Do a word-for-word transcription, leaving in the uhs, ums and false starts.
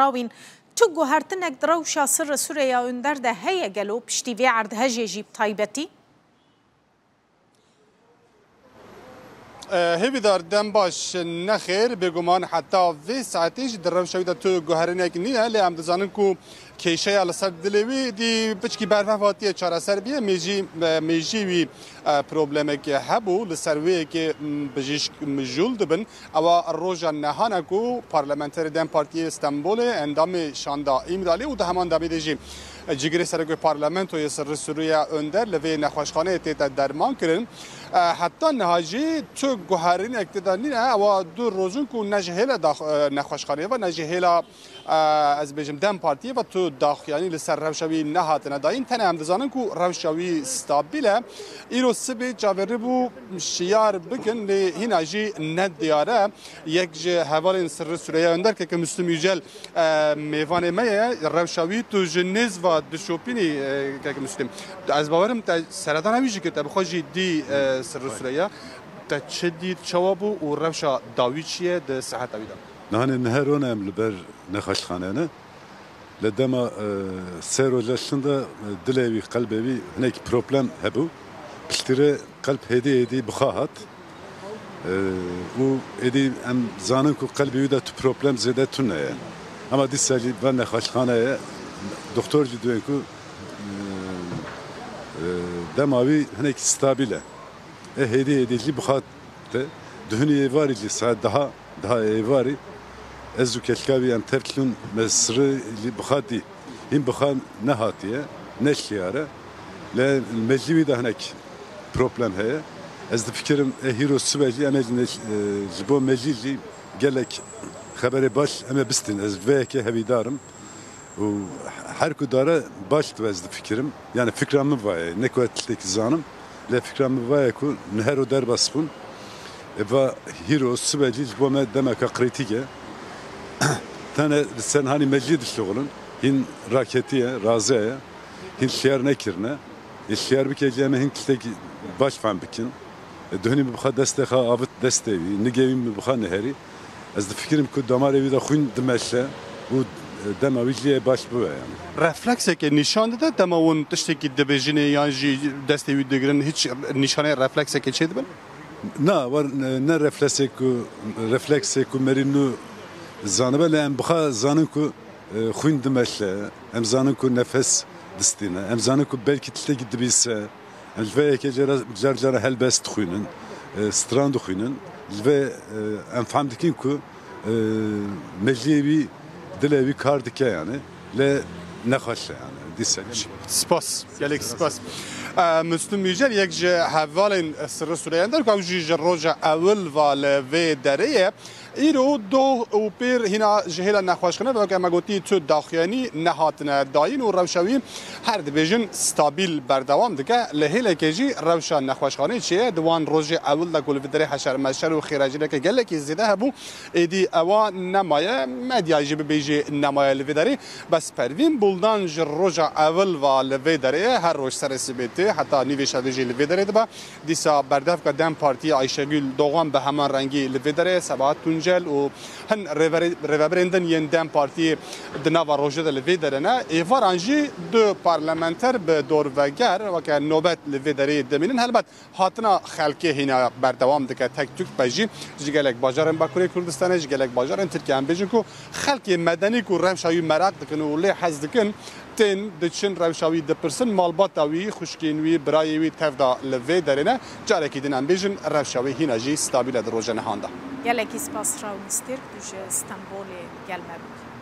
Rawîn, tu guhertinek di rewşa Sirri Süreyya Önder de heye gelo piştî vê erdhejê jî bi taybetî? E, Hêvîdar, dem baş. Nexêr, bêguman heta vê saetê jî di rewşa wî de tu guherinek nîne, lê em dizanin ku kêşeya li ser dilê wî dî piçkî berfev hatiye çareser bîye, mêjî, e, mêjî wî, e, problemekê hebû, li ser wê yekê, m, bijîşk mijûl dibin. Ewa roja nehane ku parlamenterê dem Partiyê Stenbolê endamê şanda Îmralî û di heman demê de jî cigirê serokê parlamentoyê Sirri Süreyya Önder li vê nexweşxaneyê tête derman kirin. E, heta niha jî tu guherînek tê de nîne, ewa du roj in ku ne ji hêla dax-, e, nexweşxaneyê ve, ne ji hêla, e, ez bêjim dem Partiyê ve tu daxuyanî li ser rewşa wî nehatine dayîn. Tenê em dizanin ku rewşa wî stabil e. Îro sibê çavêrî bû şiyar bikin, lê hîna jî ne diyar e. Yek ji hevalên Sirri Süreyya Önder, keke Müslüm Yücel, e, mêvanê me ye. Rewşa wî tu ji nêz ve dişopînî, e, keke Müslüm. Ez bawerim te seredana wî jî kir, te bi xwe jî dî, e, Sirri Süreyya. Te çi dît, çawa bû û rewşa dawî çi ye di seheta wî de? Nihanê nihe rone em li ber nexweşxane ne. Li dema, e, sê roja şinda, e, dilê wî, qelbê wî hinek problem hebû. Piştî re qelb hêdî hêdî bi xwe hat. E, û êdî em zanin ku qelbê wî de tu problem zêde tune ye. Ama dîsa jî ve nexweşxane ye. Doktor jî dibên ku, e, e, dema wî hinek stabil e. E, hêdî hêdî jî bi xwe te. Duhunî êvarî jî saet deha, deha êvarî ez û kelka wî em tev çûn, me Sirri jî bi xwe dî. Hîn bi xwe nehatiye, ne şiyar e. Lê mejlî wî de hinek problem heye. Ez difikirim, e, hîro sibe jî em ê ji ne-, e, ji bo mejlî jî gelek xeberê baş em ê bistîn. Ez vê yekê hevîdar im. Û her ku dare baş dibe ez difikirim. Yani fikra min vaye, ne ku ez tiştekî zanim. Lê fikra min vaye ku nihe ro derbas bûn. E, va hîro sibe jî ji bo me demeke krîtîk e. Tenê li ser hanî meclî dişixulin. Hîn raketiye, raze ye. Hîn şiyar nekirine. Ê şiyar bike jî em ê hin tiştekî baş fehm bikin. Ê duhunî min bi xwe destê xwe avit destê wî, nigê wî min bi xwe niherî. Ez difikirim ku damarê wî de xwîn dimeşe û dema wî jî yê baş bibe yani. Refleksekê nîşan dide dema hûn tiştekî dibêjinê yan jî destê wî digirin, hiç nîşaneyê refleksekê çêdibin? Na, war ne refleksê ku, refleksê ku merî nû zanibe, lê em bi xwe zanin ku e, xwîn dimeşe, em zanin ku nefes distîne, em zanin ku belkî tiştekî dibîse, em ji vê yekê cara, car cara helbest dixwînin, e, stran dixwînin, ji vê, e, em fehm dikin ku, e, mejiyê wî, dilê wî kar dike yani, lê nexweş e yani, dîse. Spas, gelek spas. E, Müslüm Yücel, yek ji hevalên Sirri Süreyya Önder, ku ew jî ji roja ewil va li vê derê ye. Îro doh û pêr hîna ji hêla nexweşxane ve, weke me gotî, tu daxuyanî nehatine dayîn û rewşa wî her dibêjin stabil berdewam dike. Li hêlekê jî rewşa nexweşxanê çêye. Di wan rojê ewil de ku li vî derê heşermeşer û xêrajîneke gelekî zêde hebû, êdî ewa nemaye. Medyayê jî bibêjê nemaye li vê derê. Bes Pervîn Buldan ji roja ewil ve li vê derê ye. Her roj serê sibê tê, heta nîvê şevê jî li vê derê dibe. Dîsa berdevka dem Partiyê Ayşegül Doğan bi heman rengî li vê derê ye, Sebahat Tuncel û hin rêverê-, rêvebirên din yên dem Partiyê di nava rojê de li vê derê ne. Êvaran jî du parlamenter bi dorveger weke nobet li vê derê dimînin. Helbet hatina xelkê hîna berdewam dike, tek tûk be jî ji gelek bajarên Bakurê Kurdistanê, ji gelek bajarên Tirkiyê em bêjin ku xelkê medenî ku rewşa wî meraq dikin û lê hez dikin, tên diçin rewşa wî dipirsin, malbata wî, xwişkên wî, birayê wî tev de li vê derê ne. Carekî din em bêjin, rewşa wî hîna jî stabil e di roja nihan de. Gelekî spas Raw Mistêrk, tu ji Stenbolê gel me bûyî.